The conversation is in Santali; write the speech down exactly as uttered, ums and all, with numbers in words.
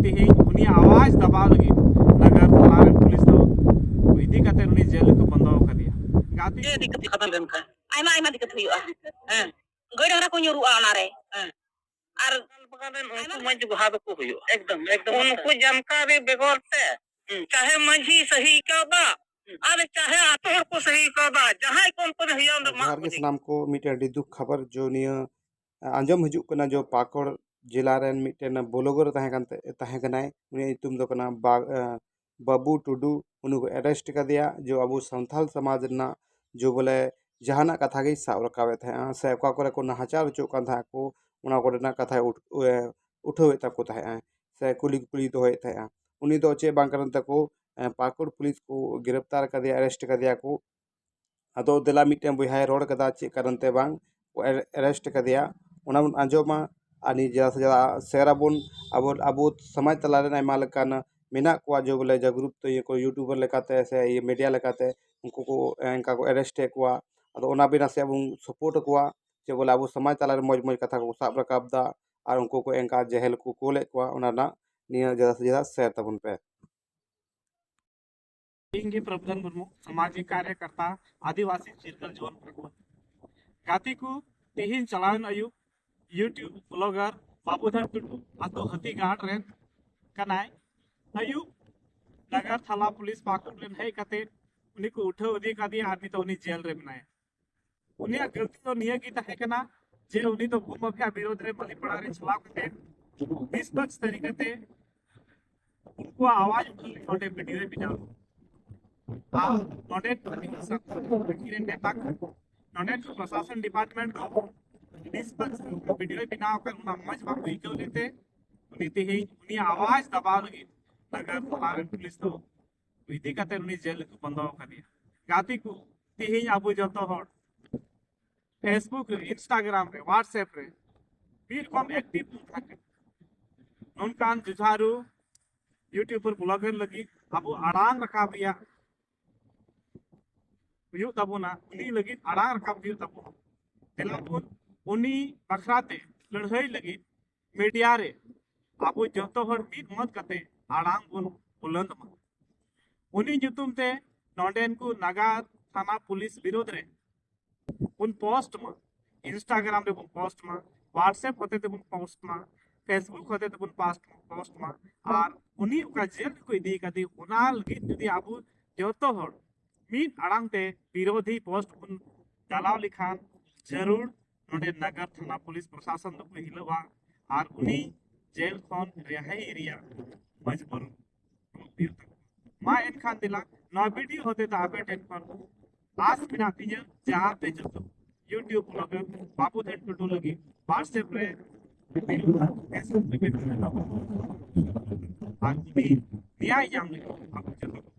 ᱛᱮᱦᱮᱧ ᱩᱱᱤᱭᱟᱜ ᱟᱣᱟᱡᱽ ᱫᱟᱵᱟᱣ ᱞᱟᱹᱜᱤᱫ ᱱᱟᱜᱟᱨ ᱛᱟᱞᱟ ᱨᱮᱱ ᱯᱩᱞᱤᱥ ᱫᱚ ᱤᱫᱤ ᱠᱟᱛᱮ ᱩᱱᱤ ᱡᱮᱞ ᱨᱮᱠᱚ ᱵᱚᱱᱫᱚ ᱟᱠᱟᱫᱮᱭᱟ᱾ ᱜᱟᱛᱮ ᱟᱹᱰᱤ ᱠᱟᱛᱮ ᱠᱷᱟᱛᱟ ᱞᱮᱱᱠᱷᱟᱱ ᱟᱭᱢᱟ ᱟᱭᱢᱟ ᱫᱤᱠᱠᱟᱛ ᱦᱩᱭᱩᱜᱼᱟ᱾ ᱦᱮᱸ, ᱜᱟᱹᱭ ᱰᱟᱝᱨᱟ ᱠᱚ ᱧᱩᱨᱩᱜᱼᱟ ᱚᱱᱟᱨᱮ᱾ ᱦᱮᱸ, ᱟᱨ ᱵᱟᱜᱟᱱ ᱨᱮᱱ ᱩᱱᱠᱩ ᱟᱭᱢᱟ ᱢᱚᱡᱽ ᱵᱚᱦᱟ ᱫᱚᱠᱚ ᱦᱩᱭᱩᱜᱼᱟ᱾ ᱮᱠᱫᱚᱢ, ᱮᱠᱫᱚᱢ᱾ ᱩᱱᱠᱩ ᱡᱟᱱᱠᱟᱨᱤ ᱵᱮᱜᱚᱨ ᱛᱮ, ᱦᱩᱸ, ᱪᱟᱦᱮ ᱢᱟᱹᱡᱷᱤ ᱥᱟᱹᱦᱤ ᱠᱟᱣᱫᱟ, ᱦᱩᱸ, ᱟᱨ ᱪᱟᱦᱮ ᱟᱛᱳ ᱦᱚᱲ ᱠᱚ ᱥᱟᱹᱦᱤ ᱠᱟᱣᱫᱟ, ᱡᱟᱦᱟᱸᱭ ᱠᱚ ᱩᱱᱠᱩ ᱫᱚ ᱦᱩᱭᱩᱜᱼᱟ, ᱚᱸᱰᱮ ᱢᱟᱜ ᱡᱚᱦᱟᱨ ᱜᱮ ᱠᱚ ᱥᱟᱱᱟᱢ ᱠᱚ᱾ ᱢᱤᱫᱴᱮᱱ ᱟᱹᱰᱤ ᱫᱩᱠ ᱠᱷᱚᱵᱚᱨ ᱡᱚ ᱱᱤᱭᱟᱹ ᱟᱸᱡᱚᱢ ᱦᱤᱡᱩᱜ ᱠᱟᱱᱟ ᱡᱚ ᱯᱟᱠᱚᱲ ᱡᱮᱞᱟ ᱨᱮᱱ ᱢᱤᱫᱴᱮᱱ ᱵᱞᱚᱜᱟᱨ ᱛᱟᱦᱮᱸ ᱠᱟᱱ ᱛᱮ, ᱛᱟᱦᱮᱸ ᱠᱟᱱᱟᱭ᱾ ᱩᱱᱤᱭᱟᱜ ᱧᱩᱛᱩᱢ ᱫᱚ ᱠᱟᱱᱟ ᱵᱟ-, ᱮ, ᱵᱟᱹᱵᱩ ᱴᱩᱰᱩ᱾ ᱩᱱᱤ ᱠᱚ ᱮᱨᱮᱥᱴ ᱠᱟᱫᱮᱭᱟ ᱡᱚ ᱟᱵᱚ ᱥᱟᱱᱛᱟᱞ ᱥᱚᱢᱟᱡᱽ ᱨᱮᱱᱟᱜ ᱡᱚ ᱵᱚᱞᱮ ᱡᱟᱦᱟᱱᱟᱜ ᱠᱟᱛᱷᱟ ᱜᱮᱭ ᱥᱟᱵ ᱨᱟᱠᱟᱵᱮᱫ ᱛᱟᱦᱮᱸᱜᱼᱟ, ᱥᱮ ᱚᱠᱟ ᱠᱚᱨᱮ ᱠᱚ ᱱᱟᱦᱟᱪᱟᱨ ᱦᱚᱪᱚᱜ ᱠᱟᱱ ᱛᱟᱦᱮᱸᱫ ᱠᱚ, ᱚᱱᱟ ᱠᱚᱨᱮᱱᱟᱜ ᱠᱟᱛᱷᱟᱭ ᱩᱴ-, ᱮ, ᱩᱴᱷᱟᱹᱣᱮᱫ ᱛᱟᱠᱚ ᱛᱟᱦᱮᱸᱜᱼᱟ, ᱥᱮ ᱠᱩᱞᱤ ᱠᱩᱯᱞᱤ ᱫᱚᱦᱚᱭᱮᱫ ᱛᱟᱦᱮᱸᱜᱼᱟ᱾ ᱩᱱᱤ ᱫᱚ ᱪᱮᱫ ᱵᱟᱝ ᱠᱟᱨᱚᱱ ᱛᱮᱠᱚ, ᱮ, ᱯᱟᱠᱩᱲ ᱯᱩᱞᱤᱥ ᱠᱚ ᱜᱨᱮᱯᱛᱟᱨ ᱠᱟᱫᱮᱭᱟ, ᱮᱨᱮᱥᱴ ᱠᱟᱫᱮᱭᱟ ᱠᱚ᱾ ᱟᱫᱚ ᱫᱮᱞᱟ ᱢᱤᱫᱴᱮᱱ ᱵᱚᱭᱦᱟᱭ ᱨᱚᱲ ᱠᱟᱫᱟ ᱪᱮᱫ ᱠᱟᱨᱚᱱ ᱛᱮ ᱵᱟᱝ ᱠᱚ ᱮᱨ-, ᱮᱨᱮᱥᱴ ᱠᱟᱫᱮᱭᱟ, ᱚᱱᱟ ᱵᱚᱱ ᱟᱸᱡᱚᱢᱟ᱾ ᱟᱨ ᱱᱤᱭᱟᱹ ᱡᱟᱫᱟ ᱥᱮ ᱡᱟᱫᱟ ᱥᱮᱭᱟᱨ ᱟᱵᱚᱱ᱾ ᱟᱵᱚ, ᱟᱵᱚ ᱥᱚᱢᱟᱡᱽ ᱛᱟᱞᱟᱨᱮ ᱟᱭᱢᱟ ᱞᱮᱠᱟᱱ ᱢᱮᱱᱟᱜ ᱠᱚᱣᱟ, ᱡᱮ ᱵᱚᱞᱮ ᱡᱟᱜᱽᱨᱩᱯ ᱛᱚ ᱤᱭᱟᱹ ᱠᱚ ᱭᱩᱴᱩᱵᱟᱨ ᱞᱮᱠᱟᱛᱮ ᱥᱮ ᱤᱭᱟᱹ ᱢᱤᱰᱤᱭᱟ ᱞᱮᱠᱟᱛᱮ ᱩᱱᱠᱩ ᱠᱚ, ᱮ, ᱚᱱᱠᱟ ᱠᱚ ᱮᱨᱮᱥᱴ ᱮᱫ ᱠᱚᱣᱟ᱾ ᱟᱫᱚ ᱚᱱᱟ ᱵᱤᱱ ᱱᱟᱥᱮᱭᱟᱜ ᱵᱚᱱ ᱥᱟᱯᱳᱨᱴ ᱟᱠᱚᱣᱟ, ᱡᱮ ᱵᱚᱞᱮ ᱟᱵᱚ ᱥᱚᱢᱟᱡᱽ ᱛᱟᱞᱟᱨᱮ ᱢᱚᱡᱽ ᱢᱚᱡᱽ ᱠᱟᱛᱷᱟ ᱠᱚ ᱥᱟᱵ ᱨᱟᱠᱟᱵ ᱮᱫᱟ ᱟᱨ ᱩᱱᱠᱩ ᱠᱚ ᱮᱱᱠᱟ ᱡᱮᱦᱮᱞ ᱠᱚ ᱠᱳᱞᱮᱫ ᱠᱚᱣᱟ, ᱚᱱᱟ ᱨᱮᱱᱟᱜ ᱱᱤᱭᱟᱹ ᱡᱟᱫᱟ ᱥᱮ ᱡᱟᱫᱟ ᱥᱮᱭᱟᱨ ᱛᱟᱵᱚᱱ ᱯᱮ᱾ ᱤᱧ ᱜᱮ ᱯᱨᱚᱵᱫᱷᱟᱱ ᱢᱩᱨᱢᱩ, ᱥᱟᱢᱟᱡᱤᱠ ᱠᱟᱨᱭᱚᱠᱚᱨᱛᱟ, ᱟᱹᱫᱤᱵᱟᱹᱥᱤ ᱪᱤᱨᱜᱟᱹᱞ ᱡᱩᱣᱟᱹᱱ ᱯᱟᱹᱴᱷᱩᱣᱟᱹ᱾ ᱜᱟᱛᱮ ᱠᱚ, ᱛᱮᱦᱮᱧ ᱪᱟᱞᱟᱣᱮᱱ ᱟᱹᱭᱩᱵ YouTube ᱵᱞᱚᱜᱟᱨ ᱵᱟᱵᱩᱫᱷᱚᱱ ᱴᱩᱰᱩ ᱟᱛᱳ ᱦᱟᱹᱛᱤᱜᱟᱲ ᱨᱮᱱ ᱠᱟᱱᱟᱭ᱾ ᱟᱹᱭᱩᱵ ᱱᱟᱜᱟᱨ ᱛᱷᱟᱱᱟ ᱯᱩᱞᱤᱥ ᱯᱟᱠᱩᱲ ᱨᱮᱱ ᱦᱮᱡ ᱠᱟᱛᱮ ᱩᱱᱤ ᱠᱚ ᱩᱴᱷᱟᱹᱣ ᱤᱫᱤ ᱠᱟᱫᱮᱭᱟ ᱟᱨ ᱱᱤᱛᱚᱜ ᱩᱱᱤ ᱡᱮᱞ ᱨᱮ ᱢᱮᱱᱟᱭᱟ᱾ ᱩᱱᱤᱭᱟᱜ ᱜᱟᱹᱞᱛᱤ ᱫᱚ ᱱᱤᱭᱟᱹ ᱜᱮ ᱛᱟᱦᱮᱸ ᱠᱟᱱᱟ ᱡᱮ ᱩᱱᱤ ᱫᱚ ᱵᱷᱩ ᱢᱟᱯᱷᱤᱭᱟ ᱵᱤᱨᱳᱫᱷ ᱨᱮ ᱵᱟᱹᱞᱤᱯᱟᱲᱟ ᱨᱮ ᱪᱟᱞᱟᱣ ᱠᱟᱛᱮ ᱱᱤᱥᱯᱟᱠᱥ ᱛᱟᱹᱨᱤᱠᱟ ᱛᱮ ᱩᱱᱠᱩᱣᱟᱜ ᱟᱣᱟᱡ ᱩᱴᱷᱟᱹᱣ ᱞᱟᱹᱜᱤᱫ ᱚᱸᱰᱮ ᱵᱷᱤᱰᱤᱭᱳᱭ ᱵᱮᱱᱟᱣ ᱞᱮᱫᱟ᱾ ᱟᱨ ᱱᱚᱰᱮ ᱨᱮᱱ ᱱᱮᱛᱟ ᱠᱚ, ᱱᱚᱰᱮ ᱯᱨᱚᱥᱟᱥᱚᱱ ᱰᱤᱯᱟᱨᱴᱢᱮᱱᱴ ᱫᱚ ᱱᱤᱥᱯᱟᱠᱥ ᱵᱷᱤᱰᱤᱭᱳᱭ ᱵᱮᱱᱟᱣ ᱟᱠᱟᱫ, ᱚᱱᱟ ᱢᱚᱡᱽ ᱵᱟᱠᱚ ᱟᱹᱭᱠᱟᱹᱣ ᱞᱮᱫ ᱛᱮ ᱩᱱᱤ ᱛᱮᱦᱮᱧ ᱩᱱᱤᱭᱟᱜ ᱟᱣᱟᱡ ᱫᱟᱵᱟᱣ ᱞᱟᱹᱜᱤᱫ ᱱᱟᱜᱟᱨ ᱛᱷᱟᱱᱟ ᱨᱮᱱ ᱯᱩᱞᱤᱥ ᱫᱚ ᱤᱫᱤ ᱠᱟᱛᱮ ᱩᱱᱤ ᱡᱮᱞ ᱨᱮᱠᱚ ᱵᱚᱱᱫᱚ ᱟᱠᱟᱫᱮᱭᱟ᱾ ᱜᱟᱛᱮ ᱠᱚ, ᱛᱮᱦᱮᱧ ᱟᱵᱚ ᱡᱚᱛᱚ ᱦᱚᱲ Facebook ᱨᱮ, Instagram ᱨᱮ, WhatsApp ᱨᱮ ᱢᱤᱫ ᱨᱚᱠᱚᱢ ᱮᱠᱴᱤᱵᱷ ᱵᱚᱱ ᱛᱟᱦᱮᱸ ᱠᱟᱱᱟ᱾ ᱱᱚᱝᱠᱟᱱ ᱡᱩᱡᱷᱟᱨᱩ ᱭᱩᱴᱩᱵᱟᱨ ᱵᱞᱚᱜᱟᱨ ᱞᱟᱹᱜᱤᱫ ᱟᱵᱚ ᱟᱲᱟᱝ ᱨᱟᱠᱟᱵ ᱨᱮᱭᱟᱜ ᱦᱩᱭᱩᱜ ᱛᱟᱵᱚᱱᱟ, ᱩᱱᱤ ᱞᱟᱹᱜᱤᱫ ᱟᱲᱟᱝ ᱨᱟᱠᱟᱵ ᱦᱩᱭᱩᱜ ᱛᱟᱵᱚᱱᱟ᱾ ᱫᱮᱞᱟ ᱵᱚᱱ ᱩᱱᱤ ᱵᱟᱠᱷᱨᱟ ᱛᱮ ᱞᱟᱹᱲᱦᱟᱹᱭ ᱞᱟᱹᱜᱤᱫ ᱢᱤᱰᱤᱭᱟ ᱨᱮ ᱟᱵᱚ ᱡᱚᱛᱚ ᱦᱚᱲ ᱢᱤᱫ ᱢᱚᱛ ᱠᱟᱛᱮ ᱟᱲᱟᱝ ᱵᱚᱱ ᱵᱩᱞᱟᱹᱱᱫ ᱢᱟ᱾ ᱩᱱᱤ ᱧᱩᱛᱩᱢ ᱛᱮ ᱱᱚᱰᱮᱱ ᱠᱚ ᱱᱟᱜᱟᱨ ᱛᱷᱟᱱᱟ ᱯᱩᱞᱤᱥ ᱵᱤᱨᱩᱫᱽ ᱨᱮ ᱵᱚᱱ ᱯᱳᱥᱴ ᱢᱟ, Instagram ᱨᱮᱵᱚᱱ ᱯᱳᱥᱴ ᱢᱟ, WhatsApp ᱦᱚᱛᱮ ᱛᱮᱵᱚᱱ ᱯᱳᱥᱴ ᱢᱟ, Facebook ᱦᱚᱛᱮ ᱛᱮᱵᱚᱱ ᱯᱳᱥᱴ ᱢᱟ, ᱟᱨ ᱩᱱᱤ ᱚᱠᱟ ᱡᱮᱞ ᱨᱮᱠᱚ ᱤᱫᱤ ᱠᱟᱫᱮ, ᱚᱱᱟ ᱞᱟᱹᱜᱤᱫ ᱡᱩᱫᱤ ᱟᱵᱚ ᱡᱚᱛᱚ ᱦᱚᱲ ᱢᱤᱫ ᱟᱲᱟᱝ ᱛᱮ ᱵᱤᱨᱳᱫᱷᱤ ᱯᱳᱥᱴ ᱵᱚᱱ ᱪᱟᱞᱟᱣ ᱞᱮᱠᱷᱟᱱ, ᱡᱟᱹᱨᱩᱲ ᱱᱚᱰᱮ ᱱᱟᱜᱟᱨ ᱛᱷᱟᱱᱟ ᱯᱩᱞᱤᱥ ᱯᱨᱚᱥᱟᱥᱚᱱ ᱫᱚᱠᱚ ᱦᱤᱞᱟᱹᱜᱼᱟ ᱟᱨ ᱩᱱᱤ ᱡᱮᱞ ᱠᱷᱚᱱ ᱨᱮᱦᱟᱭ ᱨᱮᱭᱟᱜ ᱢᱚᱡᱽᱵᱩᱨ ᱦᱩᱭᱩᱜ ᱛᱟᱠᱚᱣᱟ᱾ ᱢᱟ ᱮᱱᱠᱷᱟᱱ ᱫᱮᱞᱟ, ᱱᱚᱣᱟ ᱵᱷᱤᱰᱤᱭᱳ ᱦᱚᱛᱮ ᱛᱮ ᱟᱯᱮ ᱴᱷᱮᱱ ᱠᱷᱚᱱ ᱟᱥ ᱢᱮᱱᱟᱜ ᱛᱤᱧᱟᱹ ᱡᱮ ᱟᱯᱮ ᱡᱚᱛᱚ YouTube blogger ᱵᱟᱹᱵᱩᱫᱷᱚᱱ ᱴᱩᱰᱩ ᱞᱟᱹᱜᱤᱫ WhatsApp ᱨᱮ ᱟᱨ ᱩᱱᱤ ᱱᱮᱭᱟᱭ ᱧᱟᱢ ᱞᱟᱹᱜᱤᱫ ᱟᱵᱚ ᱡᱚᱛᱚ